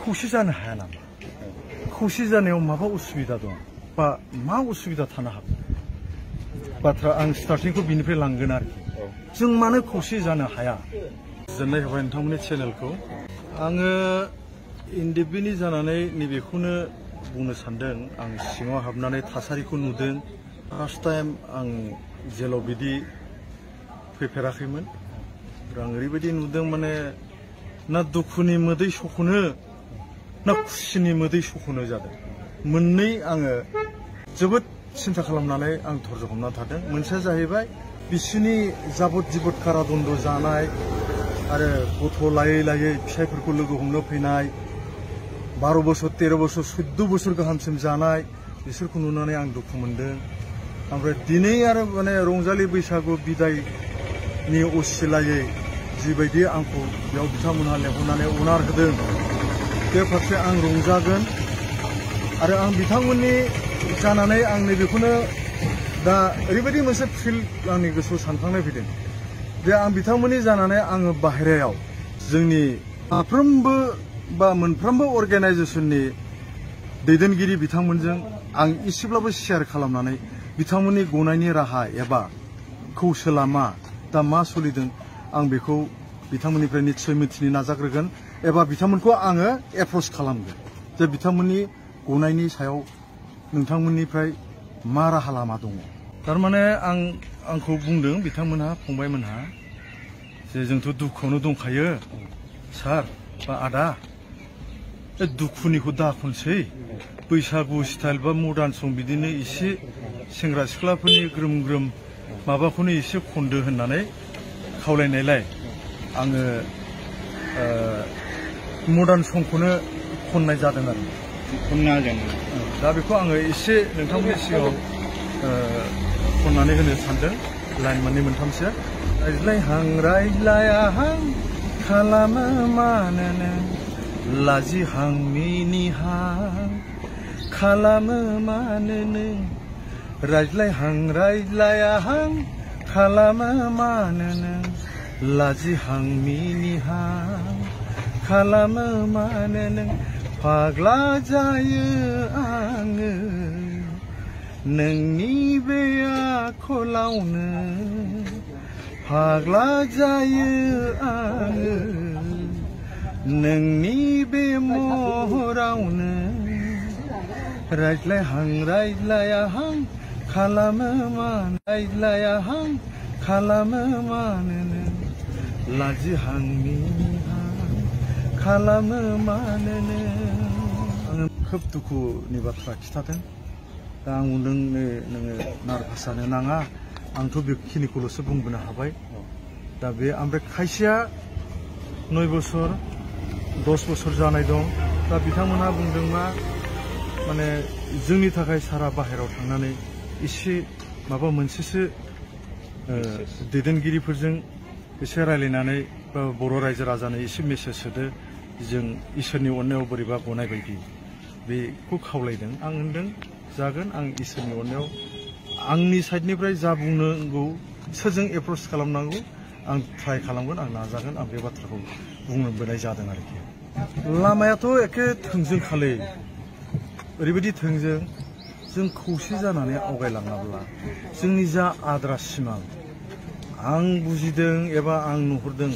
खौसे जानो हाया नामा? खौसे जानायाव माबा उसुबिदा दं बा मा उसुबिदा थानो हागौ? बाथ्रा आं स्टार्टिंखौ बिनिफ्राय लांगोन आरोखि। जों मानो खौसे जानो हाया? गोजोननाय होबाय नोंथांमोननि चेनेलखौ। आङो इन्डिपेन्डेन्ट जानानै नैबेखौनो बुंनो सानदों, आं सिङाव हाबनानै थासारिखौ नुदों। फार्स्ट टाइम आं जेलाव बिदि फैफेराखैमोन। आं ओरैबायदि नुदों माने ना दुखुनि मोदै सख'नो ना खुसिनि मोदै सख'नो जादों। मोननै आङो जोबोद सिन्था खालामनानै आं धर्ज हमना थादों। मोनसेया जाहैबाय बिसिनि जाबद जिबद कारादन्द जानाय आरो गथ' लायै लायै फिसायफोरखौ लोगो हमनो फैनाय, 12 बोसोर 13 बोसोर 14 बोसोर गाहामसिम जानाय, बिसोरखौ नुनानै आं दुखु मोनदों। ओमफ्राय दिनै आरो माने रंजालि बैसागु बिदायनि असिलायै जिबायदि आंखौ बेयाव बिथांमोनहा लेंहरनानै अनार होदों, बे फारसे आं रंजागोन। आरो आं बिथांमोननि जानानै आं नैबेखौनो दा ओरैबायदि मोनसे फिल आंनि गोसोआव सानखांनाय फैदों जे आं बिथांमोननि जानानै आङो बाहेरायाव जोंनि साफ्रोमबो बा मोनफ्रोमबो अर्गानाइजेसननि दैदेनगिरि बिथांमोनजों आं एसेब्लाबो शेयार खालामनानै बिथांमोननि गनायनि राहा एबा खौसे लामा दा मा सोलिदों आं बेखौ बिथांमोननिफ्राय निस्सय मिथिनो नाजाग्रोगोन एबा बिथांमोनखौ आङो एप्रच खालामगोन जे बिथांमोननि गनायनि सायाव नोंथांमोननिफ्राय मा राहा लामा दङ। थारमाने आंखौ बुंदों बिथांमोनहा, फंबायमोनहा, जे जोंथ' दुखुआवनो दंखायो सार बा आदा, बे दुखुनिखौ दाखनसै, बैसागु स्टाइल बा मडार्न सं बिदिनो एसे सेंग्रा सिख्लाफोरनि ग्रोम ग्रोम माबाखौनो एसे खनदो होननानै खावलायनायलाय आङो मडार्न संखौनो खननाय जादों आरो। दा बेखौ आङो एसे नोंथांमोननि सिगाङाव खननानै होनो सानदों, लाइन मोननै मोनथामसो। रायज्लायहां रायज्लायाहां खालामो मानोनो, लाजिहां मिनिहां खालामो मानोनो, रायज्लायहां रायज्लायाहां खालामो मानोनो, लाजिहां मिनिहां खालामो मानोनो, फाग्ला जायो आङो नोंनि बे आखलावनो, फाग्ला जायो आङो नोंनि बे महरावनो, रायज्लायहां रायज्लायाहां खालामो रायज्लायाहां खालामो मानोनो, लाजिहां मिनिहां खालामो मानोनो। आङो खोब दुखुनि बाथ्रा खिथादों। दा आं बुंदों नोङो नार्भास जानो नाङा, आंथ' बेखिनिखौल'सो बुंबोनो हाबाय। दा बे ओमफ्राय खायसेया 9 बोसोर 10 बोसोर जानाय दं। दा बिथांमोनहा बुंदों मा माने जोंनि थाखाय सारा बाहेरायाव थांनानै एसे माबा मोनसेसो दैदेनगिरिफोरजों एसे रायलायनानै बा बर' रायजो राजानो एसे मेसेज होदो, जों इसोरनि अननायाव बोरैबा गनाय बायदि, बेखौ खावलायदों। आं होनदों जागोन, आं इसोरनि अननायाव आंनि साइडनिफ्राय जा बुंनांगौ, सोरजों एप्रच खालामनांगौ आं ट्राइ खालामगोन, आं नाजागोन। आं बे बाथ्राखौ बुंबोनाय जादों आरोखि। लामायाथ' एखे थोंजों खालै, ओरैबायदि थोंजों, जों खौसे जानानै आवगायलाङाब्ला जोंनि जा आद्रा सिमां आं बुजिदों एबा आं नुहुरदों,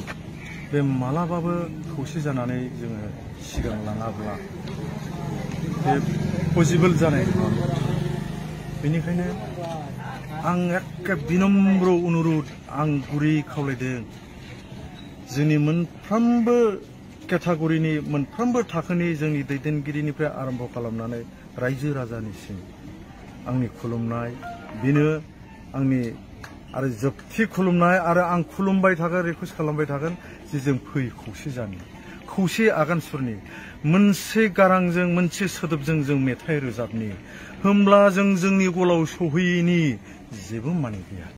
बे मालाबाबो खौसे जानानै जोङो सिगां लाङाब्ला बे पसिबोल जानाय नङा। बेनिखायनो आं एखे बिनम्र अनुरद, आं गुरै खावलायदों, जोंनि मोनफ्रोमबो केटागरिनि मोनफ्रोमबो थाखोनि जोंनि दैदेनगिरिनिफ्राय आरम्भ खालामनानै रायजो राजानिसिम आंनि खुलुमनाय, बेनो आंनि आरो जोबथि खुलुमनाय। आरो आं खुलुमबाय थागोन, रिकुवेस्ट खालामबाय थागोन जे जों फै खौसे जानो, खौसे आगान सुरनि, मोनसे गारांजों मोनसे सोदोबजों जों मेथाइ रोजाबनि, होमब्ला जों जोंनि गलाव सौहैयैनि जेबो माने गैया।